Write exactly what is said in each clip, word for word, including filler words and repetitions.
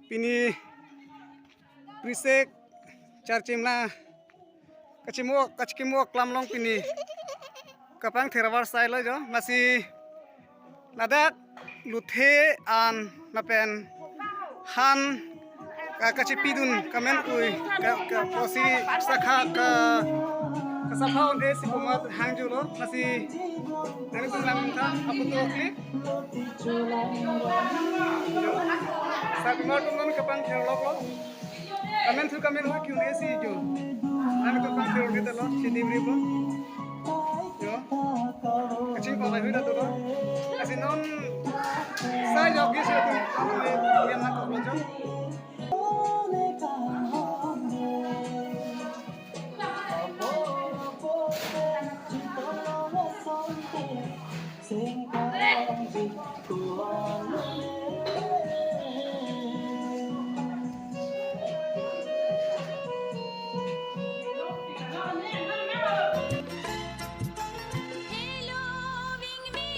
Pini Prisek Charchimla kachimok kachikimok klam along pini kapangthir avarsai lo jo, lasi ladak luthe an lapen han ka- kachipidun kamen ui ka- ka- kosi sakha ka- kasapha un-e si komat hangjulo, lasi nangtum langtha aputu klik. Sarpimar atum non kapangthir loklo. Kamen thu kamen hui kiu nesi jo. Nangtum kapangthir loklo, chini bri bo. Jo. Kachingkok lahai hui dolo. Lasi non sai jok gis atum. Yang nak kok jo.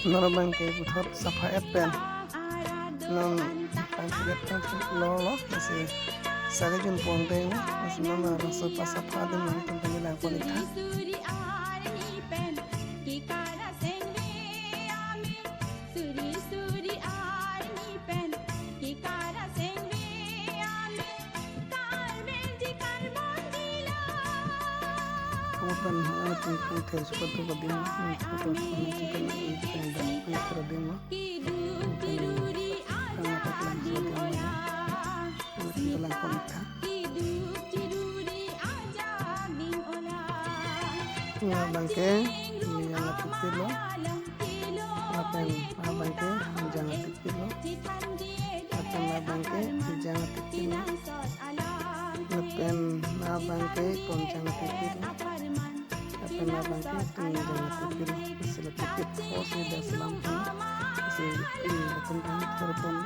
Non abang ke puthot sapha et pen. Non pangkret pangkret lo lo, lasi sari jun pon deng, lasi non labangso pasapha adim nangtum kami langpon ik tha. Kamu kan hana tung tung ter suka tu bading, tung tung tung tung tung tung tung tung tung tung tung. Labang ke, ini yang lapit lo. Lapen labang ke, yang lapit lo. Lapen labang ke, yang lapit lo. Lapen labang ke, pon yang lapit lo. Lapen labang ke, tung yang lapit lo. Sila tipit, oh, sudah selam pun. Sila, ini, lapen kami telepon.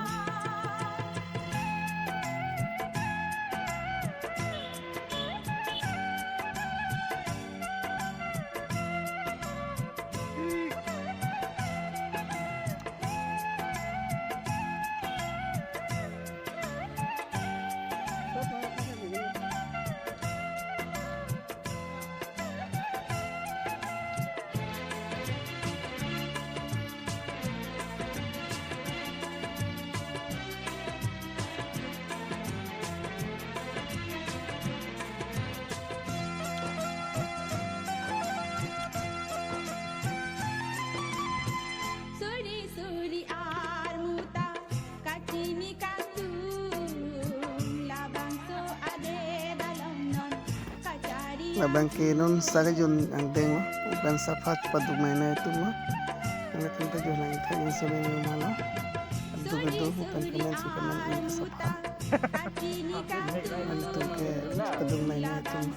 Suri suri armuta kachini kangtung labangso ade dalong non kachari. Labang ke non sari jun angdeng lo, uban sapha paduk mai nai tum lo. Nang kanta jun lang itha in sore ni malo. Adu adu uban kamen si kamen in sapha. Nangtum ke paduk mai nai tum.